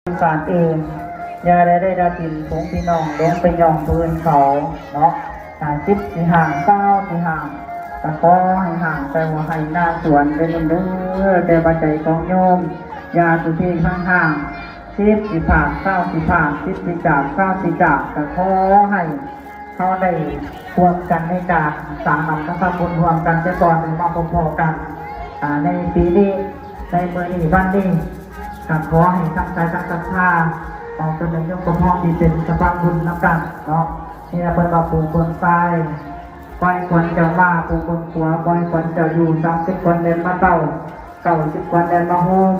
ສານເອງ ຢ່າໄດ້ໄດ້ດາດິນຜົງພີ່ນ້ອງ ລົງໄປຍ່ອງພື້ນເຂົາເນາະ. ອາ ສິບຊິຫ້າງ ຊາວຊິຫ້າງ ກະຂໍໃຫ້ຫ້າງແຕ່ວ່າໄຮ່ນາສວນເດີ້ໂຍມເດີ້ ແຕ່ວ່າໃຈຂອງໂຍມ ຢ່າສຸເພທັງຫ້າງ. ສິບຊິພາກ ຊາວຊິພາກ ສິບຊິຈາກ ຊາວຊິຈາກ ກະຂໍໃຫ້ ເຮົາໄດ້ຮ່ວມກັນໃນການສ້າງນຳສະພາບຸນຮ່ວມກັນແຕ່ກ່ອນ ໄດ້ມາພົບພໍ້ກັນ ອາ ໃນປີນີ້ ໃນມື້ນີ້ ວັນນີ້ ກໍຂໍໃຫ້ທັງໃຈທັງສັດທາ ອອກຕົນໃນຍົກປະຄອງທີ່ເປັນສະພາບຸນນຳກັນເນາະ. ນີ້ລະເພິ່ນວ່າປູເບິ່ງຊ້າຍ ຄວາຍຄວນເຈົ້າມາ, ປູເບິ່ງຂວາ ຄວາຍຄວນເຈົ້າຢູ່, ສາມສິບຄວນແລ່ນມາເຕົ້າ, ເກົ້າສິບຄວນແລ່ນມາໂຮມ,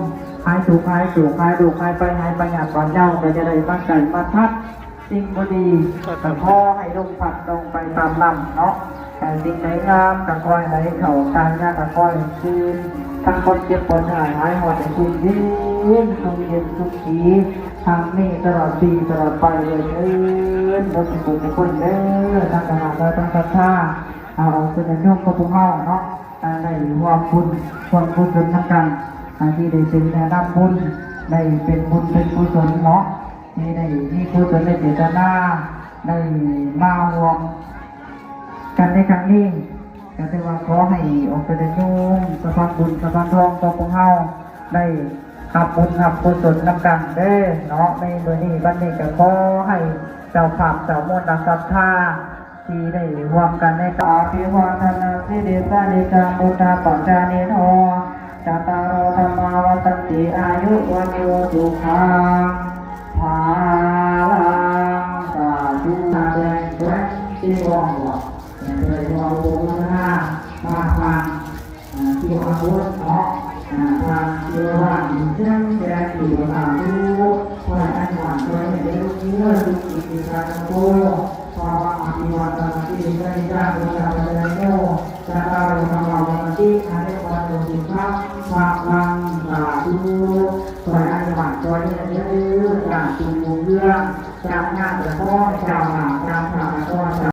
ຫາຍທຸກຫາຍໂສກ ຫາຍໂລກ ຫາຍໄພ ຫາຍພະຍາດບາດເຍົາ ກໍຈະໄດ້ມາໃກ້ມາທັດ ສິ່ງບໍ່ດີ ກໍຂໍໃຫ້ລົມພັດລົງໄປຕາມນ້ຳເນາະ. ແຕ່ສິ່ງໃດງາມກໍຂໍໃຫ້ໄຫຼເຂົ້າ, ກາຍງາມກໍຂໍໃຫ້ຊື່ນ, ທັງຄວາມເຈັບປວດຫາຍ ຫາຍຮອດໃຫ້ສຸກເຢັນ, ສຸກເຢັນສຸກສີ, ທັງນີ້ຕະຫຼອດປີຕະຫຼອດໄປດ້ວຍເທີ້ນ ເບິດທຸກຄົນເດີ້. ທາງຄະນະ ແລະ ທາງສັດທາ ເອົາເຊີນຍາດໂຍມຂອງພວກເຮົາເນາະ ໄດ້ຮ່ວມບຸນຮ່ວມກຸສົນນຳກັນ ທີ່ໄດ້ເປັນແນວນຳບຸນ ໄດ້ເປັນບຸນເປັນກຸສົນເນາະ ທີ່ໄດ້ມີກຸສົນໃນເຈດຕະນາ ໄດ້ມາຮ່ວມກັນໃນຄັ້ງນີ້ ກໍຖືວ່າຂໍໃຫ້ອອກເຊີນຍາດໂຍມ ສະພານບຸນສະພານທອງຂອງພວກເຮົາ ໄດ້ຮັບບຸນຮັບກຸສົນນຳກັນເດີ້ເນາະ. ໃນມື້ນີ້ບັດນີ້ກໍຂໍໃຫ້ເຈົ້າພາບເຈົ້າມົນ ແລະ ສັດທາ ທີ່ໄດ້ຮ່ວມກັນໃນການ ອະພິວາທະນະສີລິສະນິຈັງ ພຸດທະປະຈາຍິໂນ ຈັດຕາໂລ ທຳມາ ວັດທັນຕິ ອາຍຸ ວັນໂນ ສຸຂັງ ພະລັງ ສາທຸ. ແດງແດງທີ່ບອກວ່າ ແດງແດງທີ່ບອກວ່າ ໂອໂມທະນາ ພະພັງ ອ່າ ທີ່ອະນຸລັກເນາະ ອ່າ ທ່ານທີ່ວ່າເປັນແສງທີ່ວ່າສາທຸ ຂໍໃຫ້ອະນຸມັນຊ່ວຍໃຫ້ໄດ້ລູກເຮືອ ສຸຂີຕິພະວັນໂຕ ພະວະອະພິວາທະນະສີລິສະນິຈັງ ພຸດທະປະຈາຍິໂນ ຈັດຕາໂລ ທຳມາ ວັດທັນຕິ ອາຍຸ ວັນໂນ ສຸຂັງ ພະລັງ ສາທຸ. ຂໍໃຫ້ອະນຸມັນຊ່ວຍໃຫ້ໄດ້ເດີ ການຊຸມຮຸ່ງເຮືອງ ຈາກຍາດຕະກອນ ຈາກຫຼານ ຈາກພະຕະກອນ ຈາກ